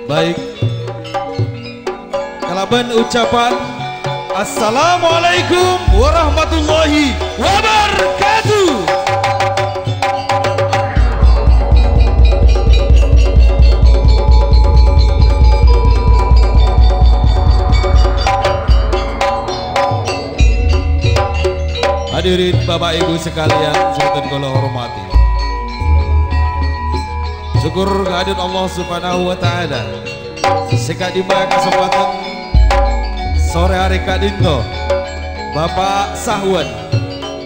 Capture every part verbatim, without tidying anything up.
Baik. Kalabân ucapan, "Assalamualaikum warahmatullahi wabarakatuh." Hadirin Bapak Ibu sekalian, sè bhâdhân kaulâ hormat. Syukur kehadirat Allah Subhanahu wa Ta'ala. Sè ka'dimma kasempadhân sore arè ka'dinto, Bapak Sahwan,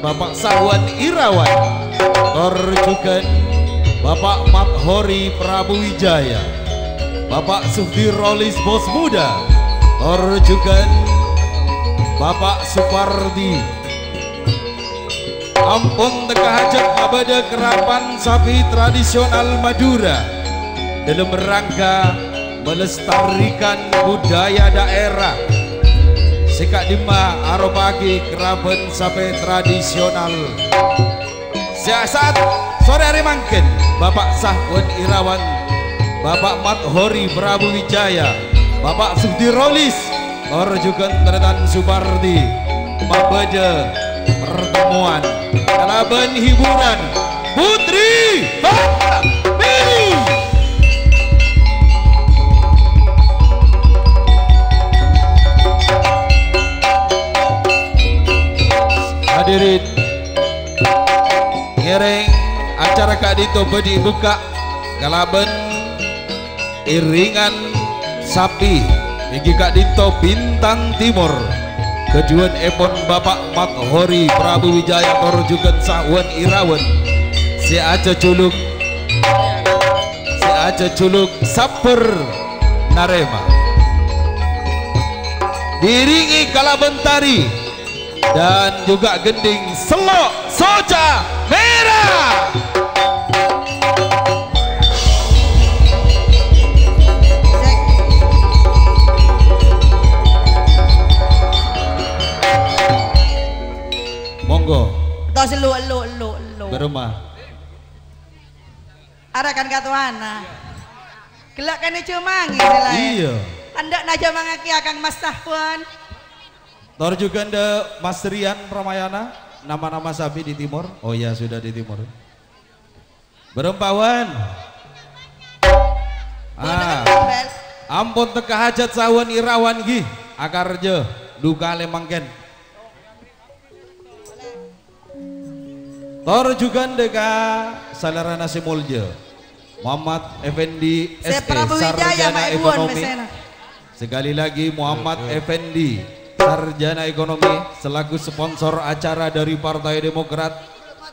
Bapak Sahwan Irawan, tor jhughân Bapak Mathori Prabu Wijaya, Bapak Suhdi Rolis Bos Muda, tor jhughân Bapak Supardi. Ampon tekka hajhât mabâdâ kerapan sapè tradisional Madhurâ dâlem rangka melestarikan budaya daerah. Sè ka'dimma aropa'aghi kerapan sapè tradisional. Sè saat sore arè mangkèn, Bapak Sahwan Irawan, Bapak Mathori Prabu Wijaya, Bapak Suhdi Rolis, tor jhughân Tarètan Supardi mabâdâ pertemuan kalabân hiburan Putri Fatami. Hadirin, ngèrèng acara ka'dinto bhâdhi bukka' kalabân iringan sapè, èngghi ka'dinto Bintang Timor, ghâdhuwânèpon Bapak Mathori Prabu Wijaya tor jhughân Sahwan Irawan, sè ajhâjhuluk, sè ajhâjhuluk Sabbhâr Narèma. Diiringi kalabân tari dan juga gending sello' soca mera. Monggo. Tos elu, elu, elu, elu. Bârâmma. Arèkan katowana. Ghellâ' kan jhâ' mangè, sè laèn. Iyâ. Endâ' na jhâ' mangakèya Kang Mas Sahwan. Tor jhughân dâ' Mas Rian Ramayana, nama-nama sabbhi di timor? Oh ya, sudah di timor. Bârâmpa, Wan. Ah, ampon tekka hajhât Sahwan Irawan ghi, akarjâ, dhu kalè mangkèn. Tor jhughân dâ' ka salèrana sè molja, Muhammad Effendi, S E, Prabu Wijaya, sarjana ekonomi. Sekali lagi, Muhammad Effendi, sarjana ekonomi, selaku sponsor acara dari Partai Demokrat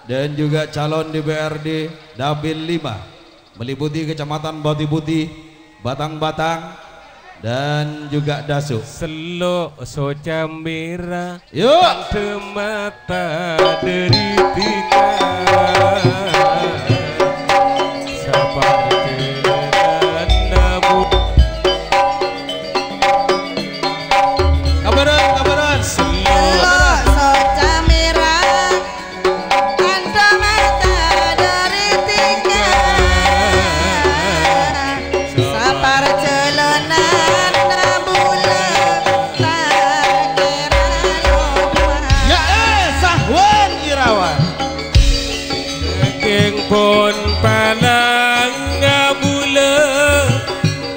dan juga calon D P R D Dapil lima. Meliputi Kecamatan Batu Putih, Batang-Batang, dan juga Dasu. Sello' soca mera, yuk. Tandhâ mata dhâri dhika. Saparjâlânanna bu- Kabaran, kabaran. Sello' soca mera. Tandhâ mata dhâri dhika, saparjâlânanna bulâ ta' kèra loppa. Ya, eh, Sahwan Irawan. Sakèng pon palanga bulâ.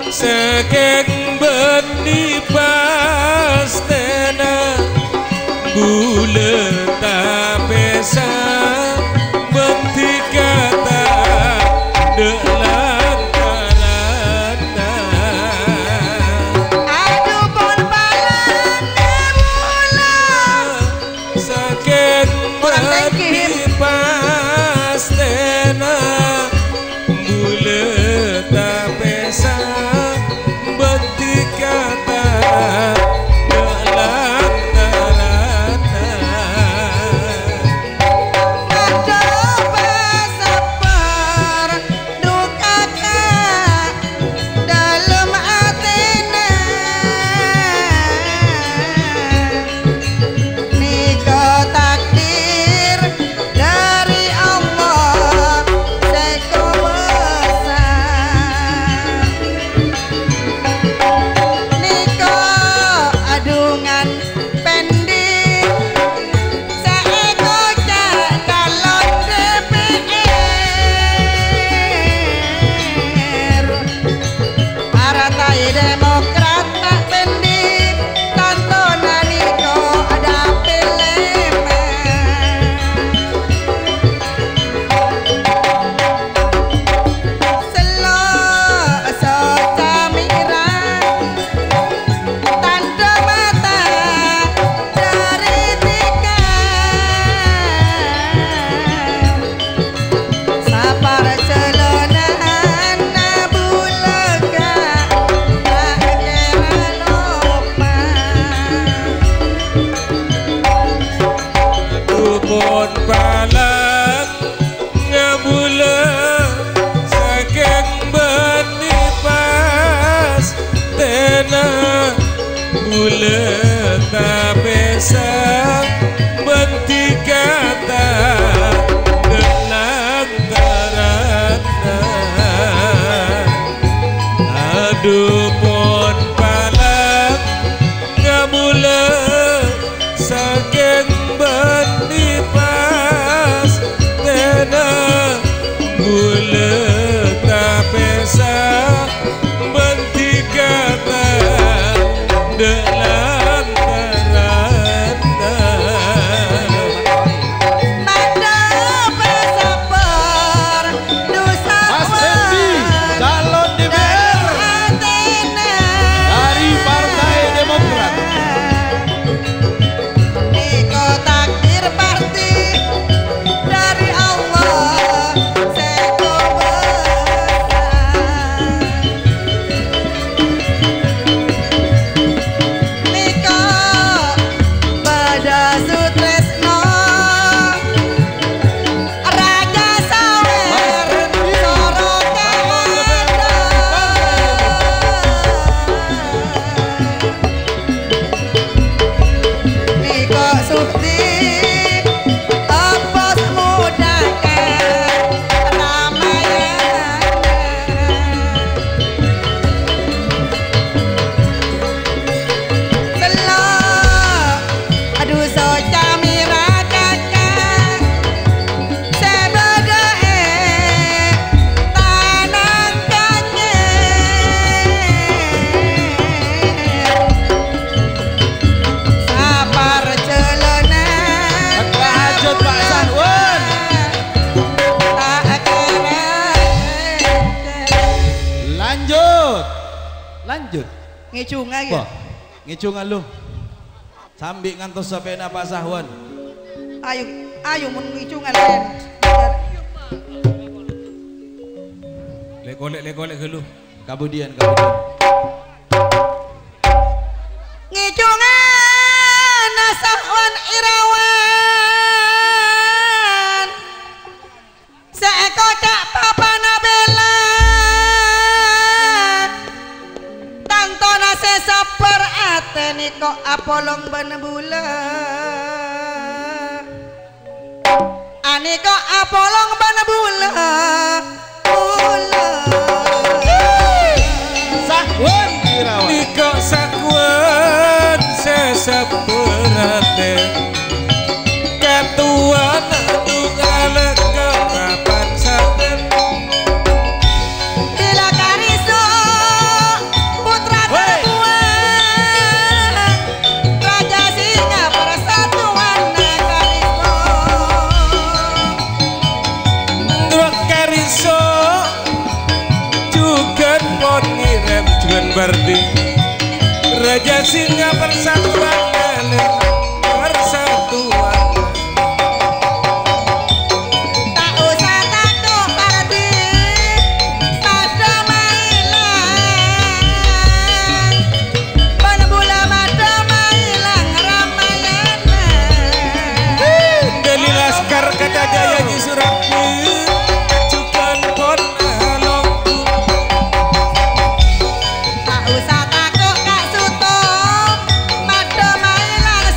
Sakèng bânnè pastèna bulâ tapèsa bânnè kata dâ' lantaranna. Adu pon palana bulâ. Sakèng bânnè pastèna Dupon palèng ngamulâ sakèng bânnè pas tèna bulâ tapèsa bân dhika tandhâ lantaranna. Madhâ pasabbhâr. Mas Ferdi, calon D P R dari Partai Demokrat. Nèko takdir pasti dari Allah sè kobâsa. Nèko padâ sutresna. Raja Sawer, Soroka Ado. Nèko Sukti, Apos Muda Ramayana. Sello, adu soca mèra kaka. Sè bâdâ è tanang kanyè. Saparjhâlânan. Hajat, Pak Sahwan. Ta' kèra. Lanjut. Lanjut. Ngèjhunga, ya? Wah, ngèjhunga lu. Sambi ngantos sampèna Pak Sahwan. Ayo, ayo, mon ngèjhungan, Len. Lè-kolè', lè-kolè' ghâllu. Kabudiyân, kabudiyân. Ngèjhungan Sahwan Irawan. Sè èkoca' papana bella, tantona sè sabbhâr atè nèko apolong bân bulâ. Anèko apolong bân bulâ, bulâ. Sahwan Irawan. Nèko sahwan sè sabbhâr atè. Katowana tunggal ka papan saten. Bilâ Kariso, putra Woi. Tabuan, Raja Singa Persatuan Kariso. Ndro Kariso, jhughân pon ngèrèm jhughân Bardi. Raja Singa Persatuan, Persatuan. Ta' osa tako', Pardi, padâ maèlang. Bân bulâ padâ maèlang Ramayana. Gali Laskar Kacajaya Ji Surabi, jhughân pon alonggu. Ta' osa tako', Ka' Suto, padâ maèlang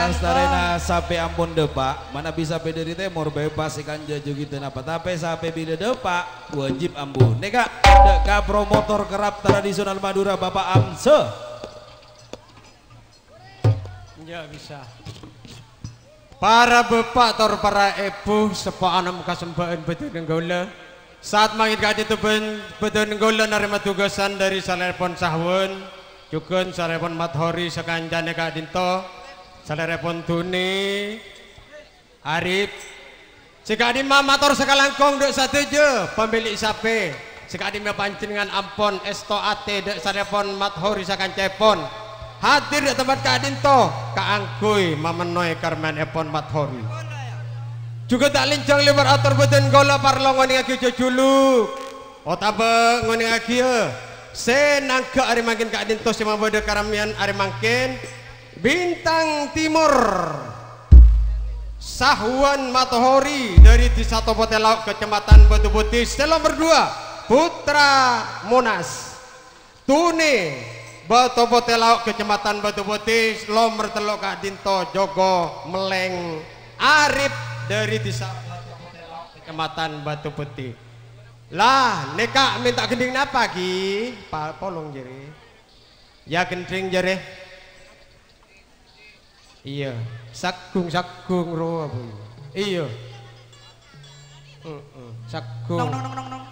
Lastarèna sapè ampon dâpa', manabi sapè dâri tèmor bebas sè kanja jugitè napa, tapè sapè bilâ dâpa', wajib ambu. Nèka, dâ' ka promotor kerap tradisional Madura, Bapak Amsa. Enjâ' bisa. Para bapa' tor para èbhu, seppo anom kasembhâ'ân bhâdhân kaulâ. Saat mangkèn ka'dinto bân-, bhâdhân kaulâ narèma tugasan dâri salèrèpon Sahwan, jhughân salèrèpon Mathori sakancana ka'dinto, salèrèpon Duni, Arif. Sè ka'dimma mator sakalangkong dâ' sadhâjâ pamilik sapè. Sè ka'dimma panjhennengngan ampon èsto atè dâ' salèrèpon Mathori sakancaèpon hadir dâ' tempat ka'dinto kaangghuy mamennoè karmènèpon Mathori. Jhughân ta' lènjhâng lèbâr ator bhâdhân kaulâ parlo ngonèngaghi jhâjhuluk otabâ ngonèngaghi, yâ, sè nangghâ arè mangkèn ka'dinto sè mabâdâ karamèyan arè mangkèn. Bintang Timur, Sahwan Mathori dâri Dhisa Topo Tèlao', Kecamatan Batu Putih. Sè nomer dua, Putra Monas, Duni, Batu Putih Tèlao', Kecamatan Batu Putih. Nomer tello' ka'dinto, Joko Melleng, Arif dâri Dhisa Batu Putih Tèlao', Kecamatan Batu Putih. Lah, nèka mènta ghendhing napa, ghi? Pa-, polong, jârèya. Yâ, ghendhing, jârèya. Iyâ, sagghung-sagghung rowa, Bu. Iyâ. Heeh, sagghung. Nong, nong, nong, nong, nong.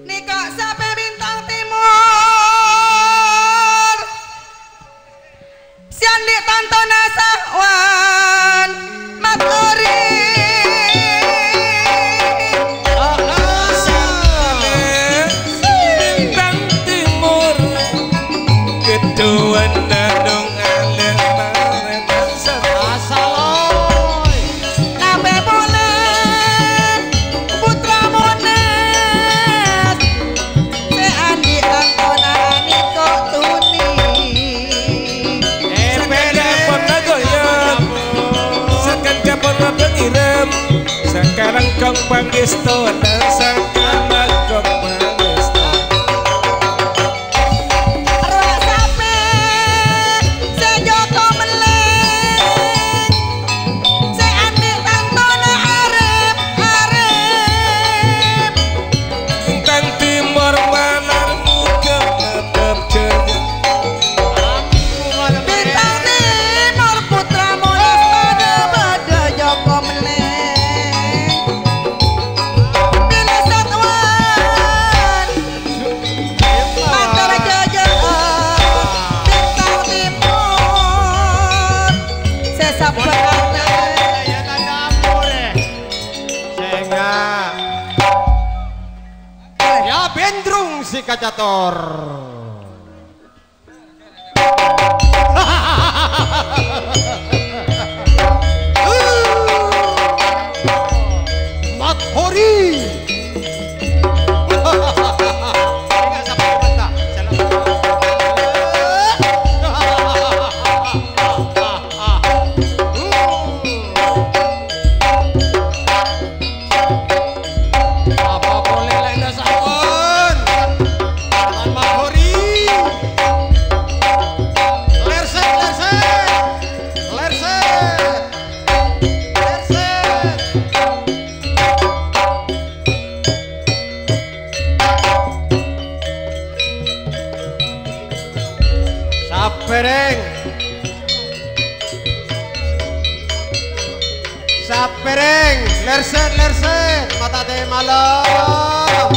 Nèka sapè Bintang Timur. Sè andi' tantona Sahwan Mathori. Bintang Timur, gedhuwânna dong alè marè pasar. Asaloy. Napa polè Putra Monas. Sè andi' tantona nèko Duni. Èpèlèpon agoyam, sakanca pon abângirem, sakalangkong pangèstona, sakalangkong pangèsto. Rowa sapè sè Joko Melleng. Sè andi' tantona arep, arep. Bintang Timur malar muga tetep jaya. Bintang Timur Putra Monas padâ bâdâ Joko Melleng. Bilâ Satwan. Mator jâjâ, Bintang Timur. Sè sabbhâr. Sènga'. Yâ, bendrung sè kacator. Mathori. Apa polè laènna sampun? Tangan Mathori. Lèrset, lèrset. Lèrset. Lèrset. Sapèrèng. Sapèrèng. Lèrset, lèrset. Mata tè malem.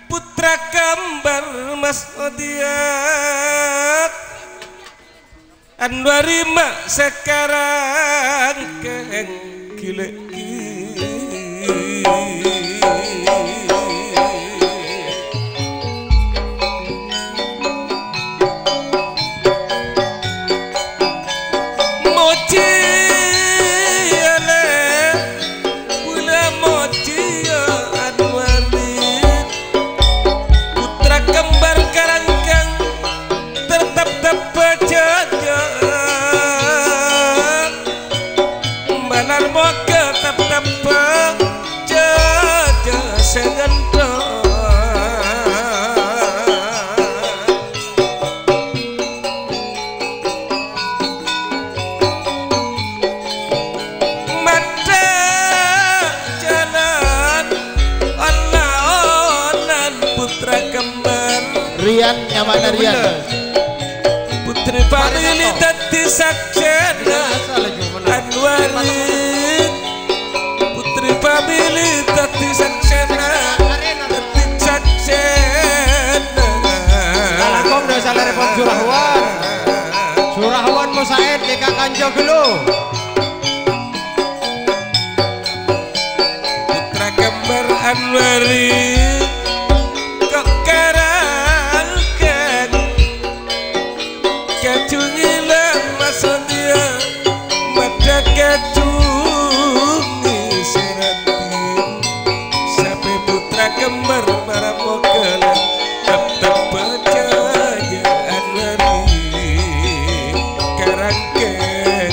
Putra kembar Mas Odiat. Anwari ma' sakarang keng gila-gila. Moji ale, pula moji ya Anwari. Putra kembar karangkang tetep tepa jaja. Nyamana Rian. Putri Famili daddi sajjana Anwari. Putri Famili daddi sajjana, daddi sajjana. Kalangkong dha' salerepon Surahwan. Surahwan Musaid, Eka Kanca Gelu. Putra kembar Anwari, kok karangken. Kajungi la masondiya, madha kajungi seratin. Sape putra kembar para mogalan, teptep parcajâ Anwari karangken.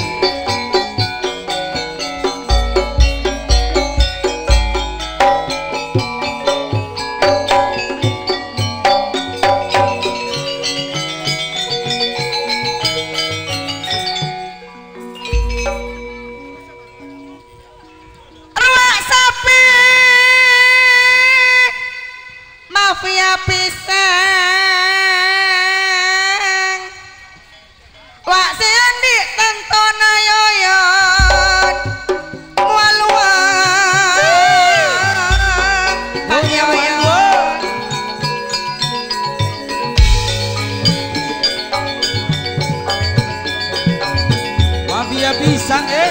Rowa' sapi, mafia pisang. Wa' sè andi' tantona yoyon, moal-wal. Yoyon, moal-wal. Mafia pisang, eh.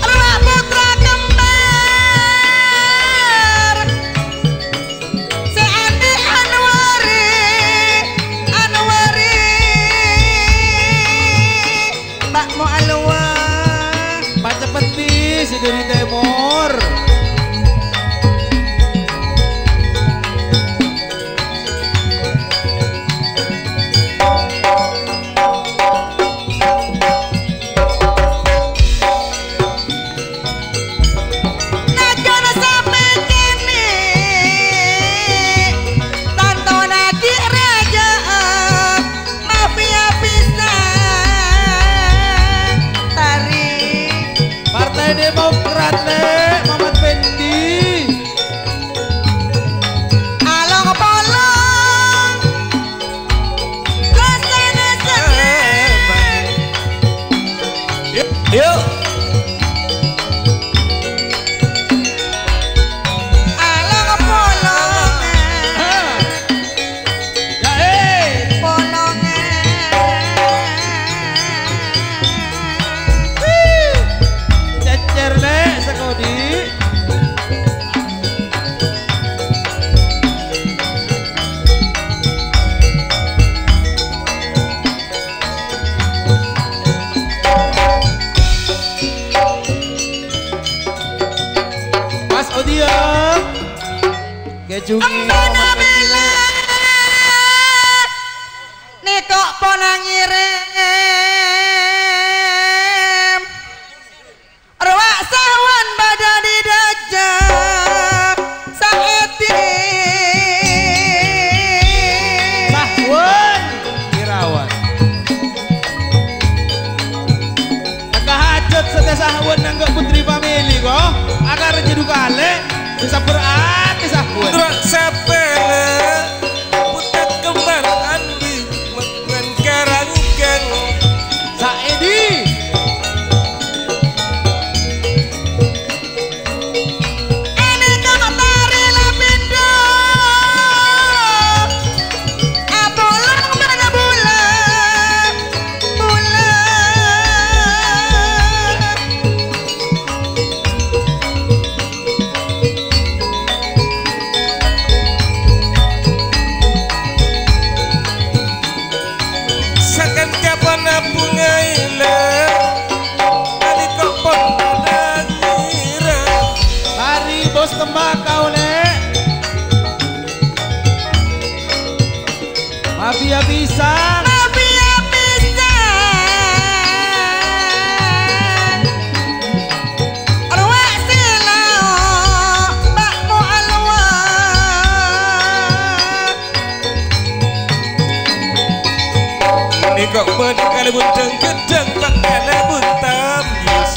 Anak putra kembar sè andi' Anwari, Anwari. Mbak Mu'alwa. Pacepet, Bi, sè dâri tèmor. Najan sampè' kènè', tantona ghi' rajâ'â, mafia pisang, tarik. Partai Demokrat, Lè', Mamat Pendi. Along-polong. Yuk. Alang polongan. Polongan. Cècèr, Lè', sakodi. Pas Odia. Kejungi. Embana Muhammad Bilal. Nèko' pona ngèrèm. Rowa' sahwan bâdâ è dâjâ Saèdi. Sahwan Irawan. Teka hajat satèya sahwan nangghâ' putri pamèlè, ko'. Akar jâdhu kalè, sè sabbhâr atè sahwan. Terus sapèlè, putra kembar Andi. Mèn karangkèng. Saèdi. Ènè' ka matahari la pèndhâ. Apolang bâdâ bulâ. Bulâ. Sakanca pon abhunga èlè, nalèka pon padâ ngira. Mari, Bos Tembakau, Lè'. Mafia pisang. Mafia pisang. Rowa' sè lao, Mbak Mu'alwa. Kok bâdâ kalabân dhâng-ghedhâng, kok kalabân tamis.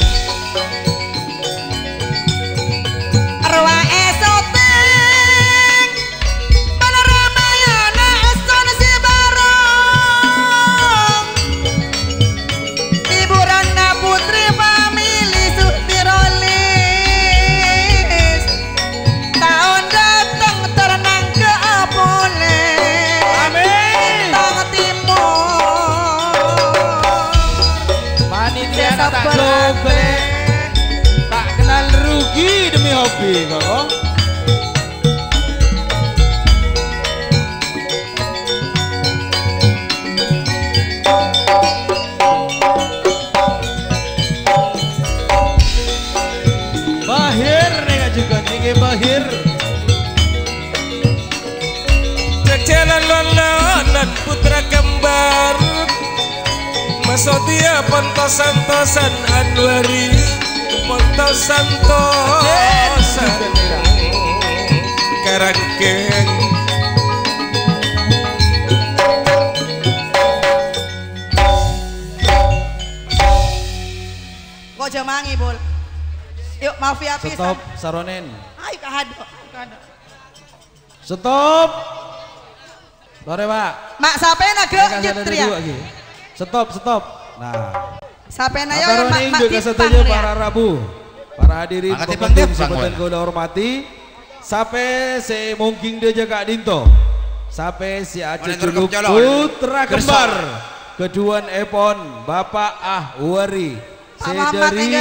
Rowa è soteng, bân Ramayana èstona sè bârâng. Hiburanna putri famili Sutiro Lis. Taon dâteng tor nangghâ'â polè. Amin. Bintang Timor. Panitia sè ta' sabbhâr coba. Ta' kenal rugi demi hobi, kok. Bahir nèka jhughân, nèka Bahir. Jhâjhâlân lon-lonan putra kembar, masodiya pontos-santosan Anwari, pontos-santosan Karangkeng. Kok jhâ' mangè, Bul? Yuk, mafia pisan. Stop, Saronen. Ayo, kahadhu', kahadhu'. Stop. Sore, Pak. Mak, sapèna ghâ' Mereka sadar nyetriya. Dua lagi. Stop, stop. Nah. Sapèna yo, Mak, Mak, mak, mak, timpang, ya. Para rabu, para hadirin, angkat timpang, pengunjung timpang, sè bhâdhân kaulâ hormati. Sapè sè mongging dâjâ ka'dinto. Sapè sè ajhâjhuluk putra kembar. Kedhuwâ'èpon Bapak Ahwari. Sè dhâri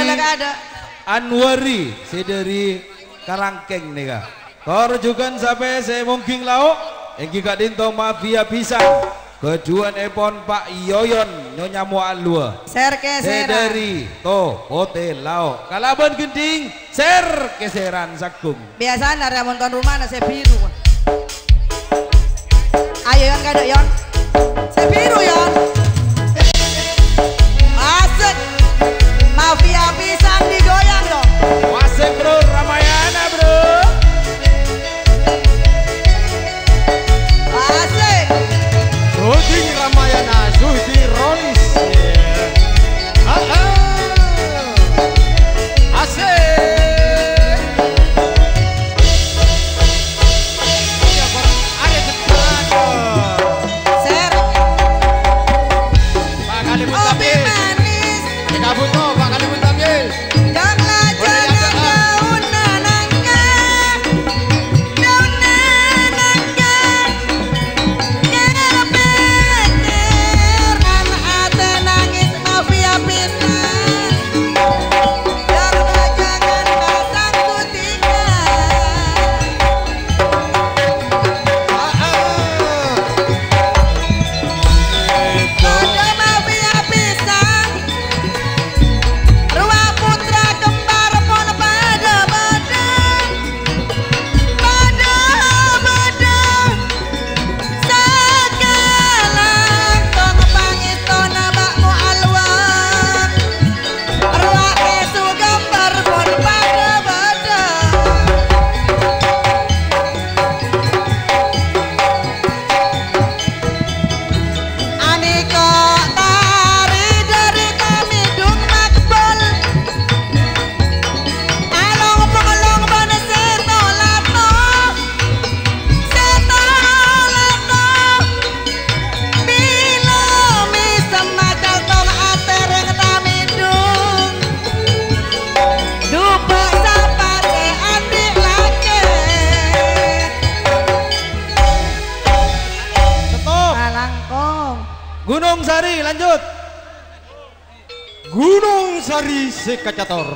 Anwari, sè dhâri Karangkeng nèka. Tor jhughân sapè sè mongging lao', èngghi ka'dinto mafia pisang. Kedhuwâ'èpon Pak Yoyon Nyonya Moalua. Sè dhâri To Potè Lao'. Kalabân gendhing, sèr-kèsèran saghung. Biyasana rèya mon tuan rumana sè biru. Ayo, Yon, kadhâ', Yon. Sè biru, Yon. Asik. Mafia pisan digoyang, dong. Asik, Bro. Ramayana, Bro. Asik. Suhdi Ramayana, Suhdi Rolis. Iya. Ah, ah. Asik. Iya, Bang. Ayo, cepat. Ser. Pak Kalimun Opi Tapis. Manis. Kita butuh Pak Kalimun Tapis. Dang lajang daun nangka. Daun nangka. Ngerpèter nan atè nangis mafia pisan. Jangan pasang kucingnya. Padha mafia pisan. Rowa putra kembar pon padha-padha. Padha-padha. Sakalangkong pangèstona ba'mo alwa. Rowa èsu gambar pon padha-padha. Anèka tarè dhâri Tamidung Makbul. Along-polong bân sè tolato, sè tolato. Bilâ mèsem macal tong atèrèng Tamidung. Dupa sapatè andi' lakè. Stop. Kalangkong. Gunung Sari, lanjut. Gunung Sari sè kacator.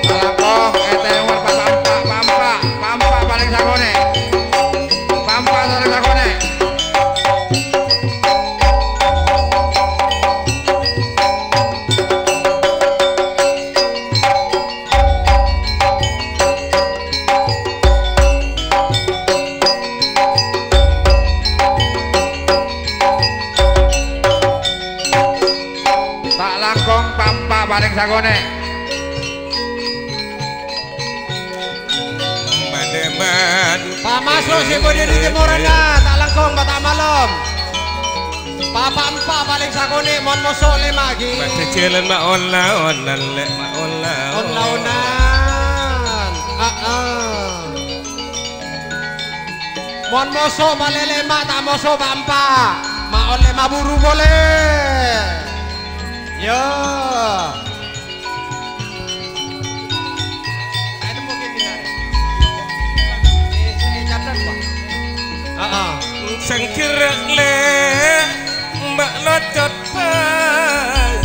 Kalangkong, ètèwon, pampa', pampa', pampa' palèng sakonè'. Pampa' palèng sakonè'. Ta' langkong pampa' palèng sakonè'. Pamaso' sè bâdâ è tèmorra, ta' langkong, ta' malem. Papa empa' palèng sakonè', mon moso' lèma' ghi. Padâ jhâlân ma' ola-olan, lè' ma' ola-olan. Ola-olan. Heeh. Mon moso' malè lèma', ta' moso' pa' empa'. Ma' ollè maburu polè. Yo. Heeh. Sengkir lè' mbak locot bae.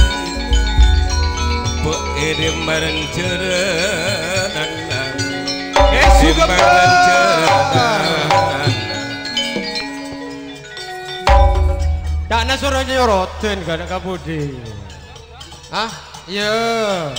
Mbok iri bareng jeranan. Eh, suka bareng jeranan. Da'na soro nyorotin gana ka budi. Hah? Iya.